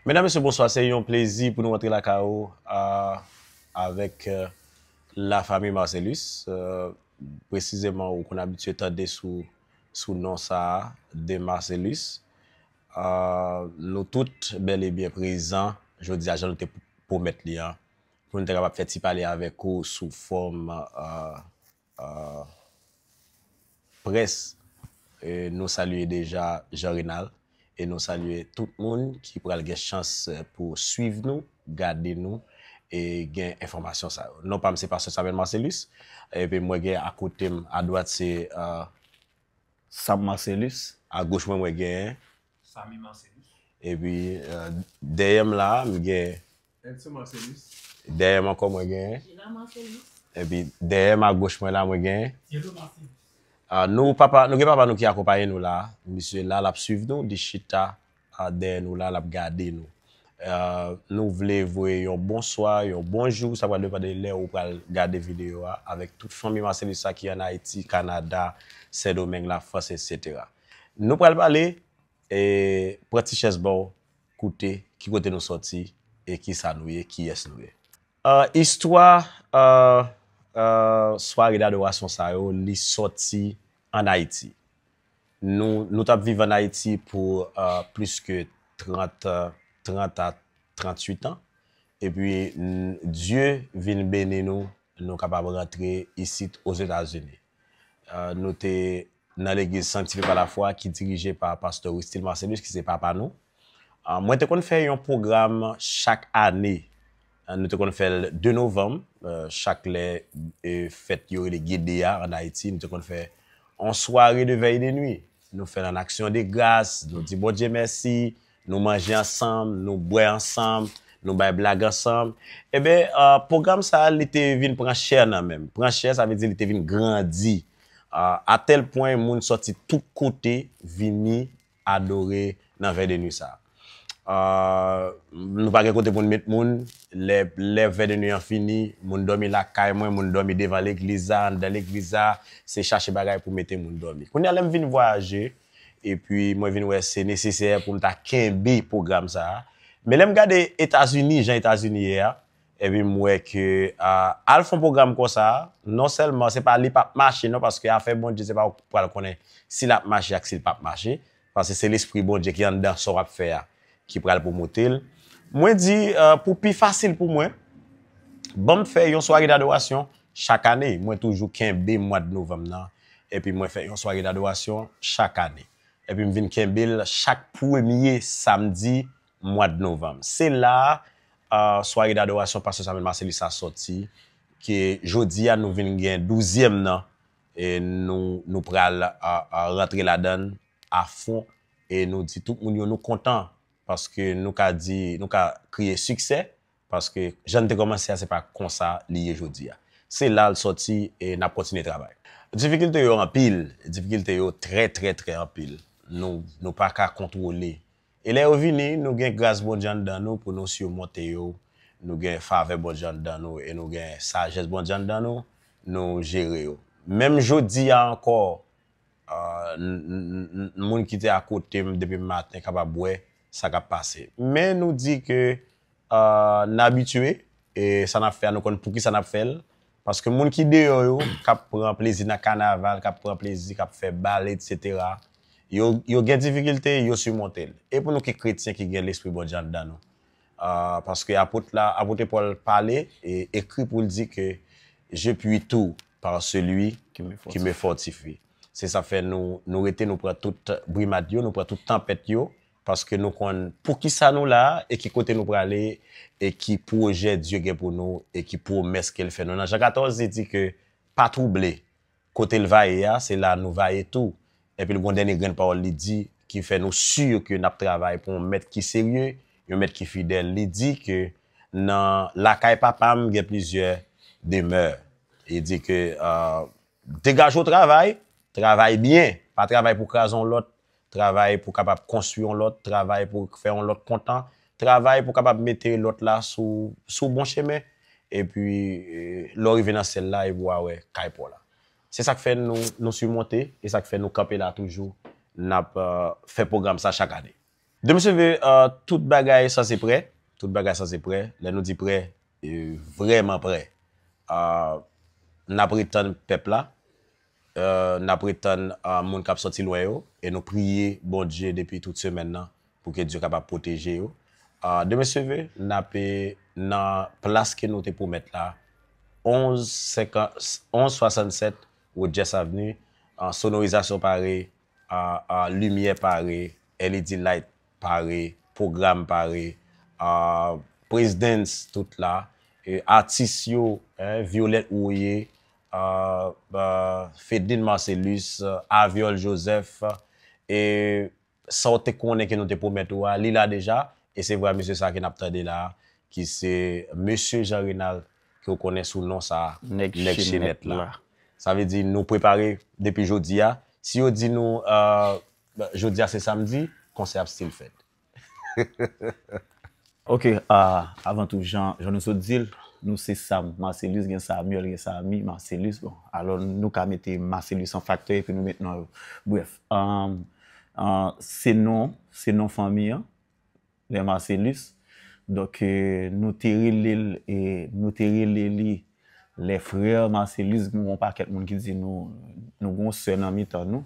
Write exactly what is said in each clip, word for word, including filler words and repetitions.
Medam, mesye, bonswa. Se yon plezi pou nou rantre lakay ou, a, avèk, e, lafanmi Marcellus. E, presizeman, ou konn abitye tande sou, sou non sa a, de Marcellus. E, nou tout bèl e byen prezan jodi a, jan nou te pwomèt li an, pou nou te kapab fè ti pale avèk ou sou fòm, e, e, près. E, nou salye deja Jean Renald e nou salye tout moun ki pral gen chans, e, pou swiv nou, gade nou e gen enfòmasyon sa yo. Non pa m se Pastè Samuel Marcellus, epi mwen gen akote m, adwat se, e, Sam Marcellus, agoch mwen, mwen gen Samy Marcellus. Epi, e, dèyè m la, m gen Edson Marcellus. Dèyè m ankò, mwen gen Gina Marcellus. Epi dèyè m agoch mwen la, mwen gen Diego Marcellus. A, nou papa, nou gen papa nou ki akonpaye nou la. Misye la, l ap swiv nou, li chita, a, dèyè nou la, l ap gade nou. E, nou vle voye yon bonswa, yon bonjou, sa pral depann de lè ou pral gade videyo a, avèk tout fanmi Marcellus sa ki ann Ayiti, Kanada, Sendomeng, Lafrans, etsetera. Nou pral pale, e, pran ti chèz ba w, koute ki kote nou sòti e kisa nou ye, kiyès nou ye. E, istwa, e, e, sware dadorasyon sa yo, li sòti ann Ayiti. Nou, nou t ap viv ann Ayiti pou, e, plis ke trant, e, trant a tranntuit an. Epi, n-, Dye vin beni nou, nou kapab rantre isit Ozetazini. E, nou te nan legliz Sanctifié par la foi ki dirije pa pastè Wistil Marcellus, ki se papa nou. E, mwen te konn fè yon pwogram chak ane. E, nou te konn fè l de novanm, e, chak lè, e, fèt yo rele Gede a ann Ayiti, nou te konn fè yon sware de vèy de nwi. Nou fè l an aksyon de gras, nou di Bondye mèsi, nou manje ansanm, nou bwè ansanm, nou bay blag ansanm. Eben, e, pwogram sa a, li te vin pran chè nan men m. Pran chè, sa vle di li te vin grandi. E, atèl pwen, moun sòti tout kote vini adore nan vèy de nwi sa a. E, nou pa gen kote pou n met moun. Lè, lè vèy de nwi an fini, moun dòmi lakay mwen, moun dòmi devan legliz la, anndan legliz la, se chache bagay pou mete moun dòmi. Kounye a, lè m vin vwayaje, epi mwen vin wè se nesesè pou m ta kenbe pwogram sa a. Men lè m gade Etazini, jan Etazini ye a, epi m wè ke, a, al fè yon pwogram konsa, non sèlman se pa li p ap mache non, paske afè Bondye se pa ou k pral konnen si l ap mache ak si l p ap mache, paske se Lespri Bondye ki anndan sa w ap fè a ki pral pwomote l. Mwen di, e, pou pi fasil pou mwen, ban m fè yon sware dadorasyon chak ane. Mwen toujou kenbe mwa de novanm nan, epi mwen fè yon sware dadorasyon chak ane. Epi m vin kenbe l chak premye samdi mwa de novanm. Se la a, e, sware dadorasyon Pastè Samuel Marcellus a sòti, ke jodi a nou vin gen douzyèm nan, e nou, nou pral, e, e, rantre ladan l afon, e nou di tout moun yo nou kontan, paske nou ka di, nou ka kriye siksè, paske jan n te kòmanse a, se pa konsa li ye jodi a. Se la l sòti e n ap kontinye travay. Difikilte yo anpil, difikilte yo trè, trè, trè anpil. Nou, nou pa ka kontwole. E lè yo vini, nou gen gras Bondye anndan nou pou nou simonte yo. Nou gen favè Bondye anndan nou e nou gen sajès Bondye anndan nou, nou jere yo. Menm jodi a ankò, ah, n-, n-, n-, n-, moun ki te akote m depi maten kapab wè sa k ap pase. Men nou di ke, ah, n abitye, e sa n ap fè a, nou konn poukisa n ap fè l. Paske moun ki deyò yo, k ap pran plezi nan kanaval, k ap pran plezi, k ap fè bal, etsetera, yo, yo gen difikilte, yo simonte l. E pou nou ki kretyen ki gen lespri Bondye anndan nou, ah, paske apot la, apotre Pòl pale e ekri pou l di ke je puis tout par celui qui me fortifie. Se sa fè nou, nou rete, nou pran tout brimad yo, nou pran tout tanpèt yo, paske nou konn poukisa nou la e ki kote nou prale e ki pwojè Dye gen pou nou e ki pwomès ke l fè nou. Nan Jan katòz, li di ke pa twouble. Kote l va ye a, se la nou va ye tou. Epi l gon dènye grenn pawòl li di ki fè nou si ke n ap travay pou yon mèt ki serye, yon mèt ki fidèl. Li di ke nan lakay Papa m gen plizyè demè. Li di ke, ah, degaje w travay, travay byen, pa travay pou kraze yon lòt, travay pou kapab konstwi yon lòt, travay pou fè yon lòt kontan, travay pou kapab mete lòt la sou, sou bon chemen. Epi, eh, lè w rive nan syèl la, epi w a wè kay pa w la. Se sa k fè nou, nou simonte, e sa k fè nou kanpe la toujou, n ap, eh, fè pwogram sa chak ane. Demen se ve, euh, tout bagay sanse prè. Tout bagay sanse prè. Lè nou di prè, e vrèman prè. Euh, n ap ret tann pèp la. Euh, n ap ret tann, euh, moun k ap sòti lwen yo. E nou priye Bondye depi tout semèn nan pou ke Dye kapab pwoteje yo. Euh, demen se ve, n ap, e, nan plas ke nou te pwomèt la, onz senkan, onz swasannsèt Rogers Avenue, euh, sonorizasyon pare, a, a, limyè pare, L E D light pare, pwogram pare, a, Praise Dance tout la, e, atis yo, en, Violette Royer, a, a, Fedlin Marcelus, a, Aviol Joseph, e sa w te konnen ke nou te pwomèt ou a, li la deja, e se vre mesye sa ke n ap tande la, ki se mesye Jean Renald, ke w konnen sou non sa, Nèg Chenèt la. Sa vle di nou prepare depi jodi a. Si yo di nou, euh, jodi a se samdi, konsè ap still fèt. Ok, ah, avan tou, jan, jan nou sot di l, nou se Sam Marcelus, gen Samuel, gen Samy Marcelus. Bon, alò nou ka mete Marcelus an faktè epi nou met non yo. Brèf, ah, ah, se non, se non fanmi an, les Marcelus. Donk, eh, nou te rele l, eh, nou te rele li les frères Marcelus. Gen yon pakèt moun ki di nou, nou gen yon sè nan mitan nou.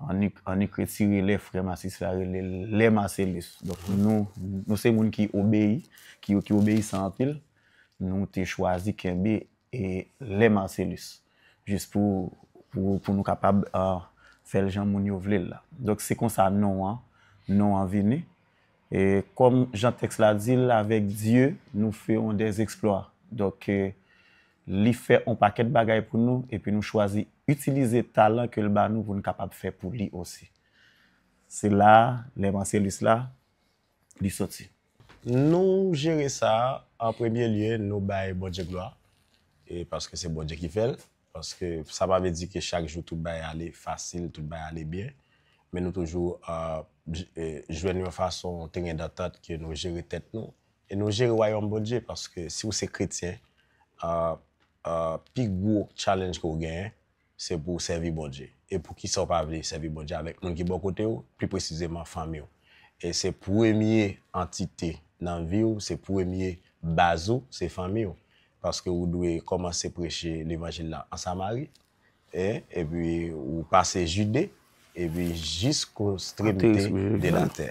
Annik, annik retire les frères Marcelus la, rele l les Marcelus. Donk, nou, nou se moun ki obeyi, ki, ki obeyisan anpil. Nou te chwazi kenbe e les Marcelus. Jis pou, pou, pou nou kapab, ah, fè l jan moun yo vle l la. Donk, se konsa non an, non an vini. E kòm jan tèks la di l, avec Dieu, nous ferons des exploits. Donk, eh, li fè yon pakèt bagay pou nou, epi nou chwazi itilize talan ke l ba nou pou n kapab fè pou li osi. Se la, les Marcelus la, li soti. Nou jere sa, an premye lye, nou bay Bondye glwa, e paske se Bondye ki fè l, paske sa pa vle di ke chak jou tout bagay ale fasil, tout bagay ale byen, men nou toujou, euh, j-, eh, jwenn yon fason, teren dantant ke nou jere tèt nou, e nou jere wayòm Bondye, paske si w se kretyen, euh, euh, pi gwo challenge ke w genyen, se pou w sèvi Bondye. E poukisa w pa vle sèvi Bondye avèk moun ki bò kote w, pi presizeman fanmi w? E se premye antite nan vi w, se premye baz ou, se fanmi w. Paske ou dwe kòmanse preche levanjil la an Samari, e, epi ou pase Jide, epi jis k ekstremite de latè.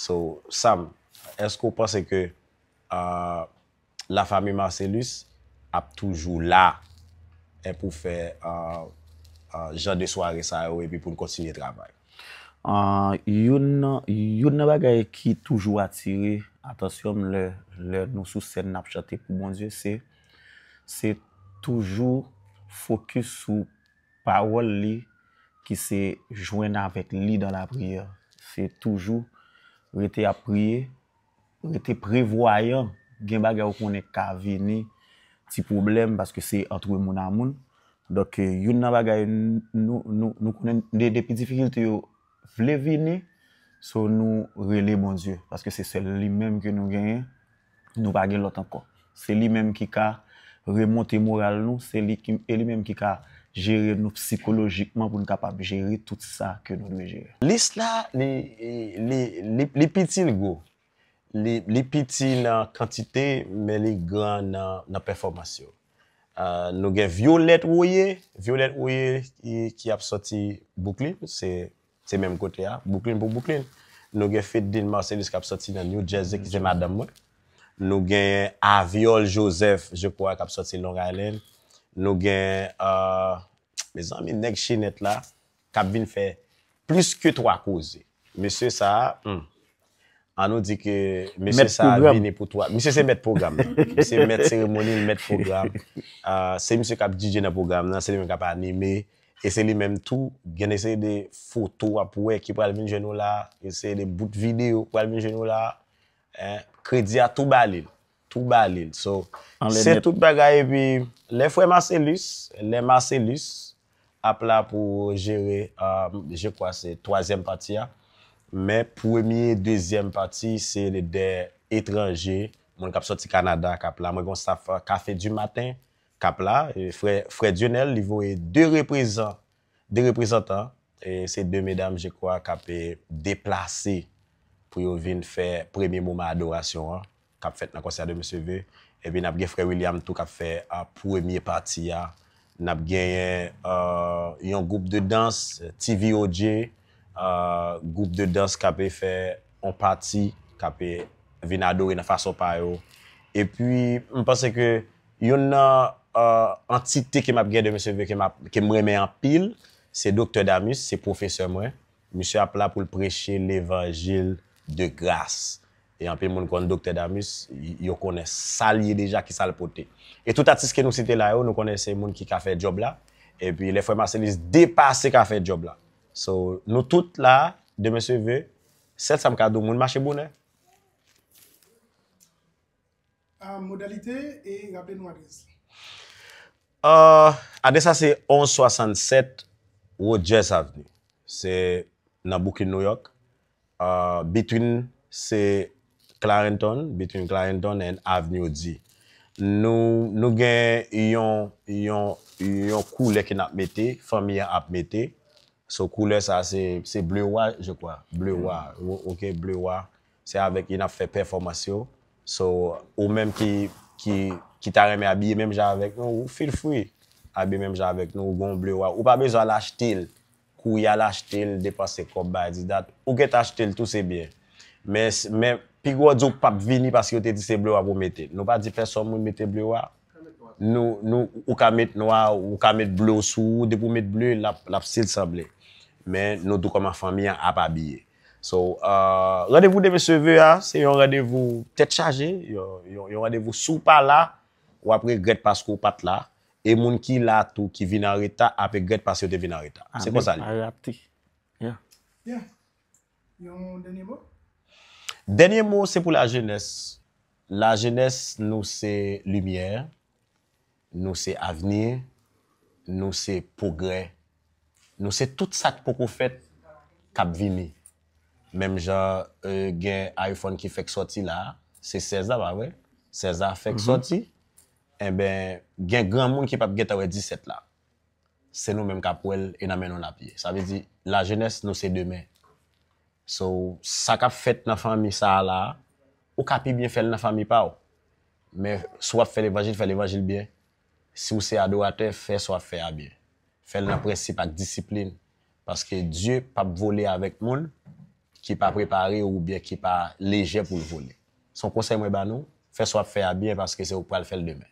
So, Sam, èske w panse ke, ah, la famille Marcelus ap toujou la, e, pou fè, ah, ah, jan de sware sa yo epi pou n kontinye travay? Ah, youn nan, youn nan bagay ki toujou atire atansyon m lè, lè nou sou sèn n ap chante pou Bondye, se, se toujou fokis sou pawòl li ki se jwenn avèk li dans la prière. Se toujou rete ap priye, rete prevwayan, gen bagay ou konnen k ka vini, ti pwoblèm, paske se antre moun a moun. Donk, eh, youn nan bagay n-, nou, nou, nou konnen de, depi difikilte yo vle vini, so nou rele Bondye, paske se sèl li menm ke nou genyen, nou pa gen lòt ankò. Se li menm ki ka remonte moral nou, se li ki, e li menm ki ka jere nou sikolojikman pou n kapab jere tout sa ke nou dwe jere. Lis la, li, li, li, li piti, li gwo. Li, li piti nan kantite, men li gran nan, nan pèfòmans yo. Ah, nou gen Violette Royer, Violette Royer ki, ki ap sòti Brooklyn, se, se menm kote a, Brooklyn pou Brooklyn. Nou gen Fedlin Marcelus k ap sòti nan New Jersey, ki se madanm mwen. Nou gen Aviol Joseph, je crois, k ap sòti Long Island. Nou gen, ah, mezanmi, nèg Chenèt la, k ap vin fè plis ke twa koze. Mesye sa a, hmm, an nou di ke mesye sa a vini pou twa. Misye se mèt pwogram nan. Misye mèt seremoni, li mèt pwogram. Ah, se misye k ap D J nan pwogram nan, se li menm k ap anime. E se li menm tou, gen de seri de foto w ap wè ki pral vin jwenn ou la, gen seri de bout videyo pral vin jwenn ou la. En, kredi a tou ba li l. Tou ba li l. So, se tout bagay epi lè frè Marcelus, lè Marcelus ap la pou jere, euh, je crois se twazyèm pati a. Men premye, dezyèm pati, se de etranje, moun k ap sòti Kanada k ap la. Mwen gen yon staff, euh, Café du Matin k ap la. E frè, frè Dionel, li voye de reprezan-, de reprezantan. E se de medam, je crois, k ap, e, deplase pou yo vin fè premye moman adorasyon an, k ap fèt nan konsè de Mesye Ve. Epi n ap gen frè William tou k ap fè, ah, premye pati a. N ap genyen, ah, yon gwoup de dans, T V O J, ah, gwoup de dans k ap fè yon pati, k ap vin adore nan fason pa yo. Epi, m panse ke youn nan, ah, antite ke m ap gen de Mesye Ve ke m ap, ke m renmen anpil, se Doktè Damus, se pwofesè mwen. Misye ap la pou l preche levanjil de gras. E anpil moun konn Doktè Damus, y- yo konnen sa l ye deja, ki sa l pote. E tout atis ke nou site la yo, nou konnen se moun ki ka fè djòb la. Epi lè frè Marcelis depase ka fè djòb la. So, nou tout la, de Mesye Ve, sèl sa m ka di w, moun mache bonè. Ah, modalite e raple nou adrès. Uh, adrès la se onz swasannsèt Rogers Avenue. Se nan Brooklyn, New York. Uh, between se Clarendon, between Clarendon and Avenue D. Nou, nou gen yon, yon, yon koulè ke n ap mete, fanmi an ap mete. So, koulè sa se, se ble wa, je crois. Ble wa. O- Ok, ble wa. Se avèk li n ap fè pèfòmans yo. So, ou menm ki, ki, ki ta renmen abiye menm jan avèk nou, ou feel free. Abiye menm jan avèk nou, ou gen yon ble wa. Ou pa bezwen al achte l. Kouri al achte l, depanse kòb, bagay dis dat. Ou gentan achte l tou, se byen. Men, men, pi gwo di w p ap vini paske yo te di se ble wa pou mete. Nou pa di pèsòn moun mete ble wa. Nou, nou, ou ka met nwa, ou ka met ble w sou ou, depi w met ble, l ap, l ap stil sanble. Men nou tou kòman fanmi an ap abiye. So, uh, randevou de Mesye Ve a, se yon randevou tèt chaje, yon, yon, yon randevou si w pa la, w ap regrèt paske w pa t la. E moun ki la tou, ki vin an reta, ap regrèt paske yo te vin an reta. Se konsa li. Arete. Yeah. Yeah. Yon dènye mo? Dènye mo, se pou lajenès. Lajenès, nou se limyè, nou se avni, nou se pwogrè, nou se tout sa k poko fèt k ap vini. Menm jan, euh, gen iPhone ki fèk sòti la, se sèz la, pa vre? Sèz la fèk sòti. Enben, gen granmoun ki p ap gentan wè disèt la. Se nou menm k ap wè l e nan men nou l ap ye. Sa vle di, lajenès, nou se demen. So, sa k ap fèt nan fanmi sa a la, ou ka pi byen fè l nan fanmi pa w. Men, si w ap fè levanjil, fè levanjil byen. Si w se adoratè, fè sa w ap fè a byen. Fè l nan prensip ak disiplin. Paske Dye p ap vole avèk moun ki pa prepare oubyen ki pa lejè pou l vole. Se yon konsèy mwen ba nou, fè sa w ap fè a byen paske se ou k pral fè l demen.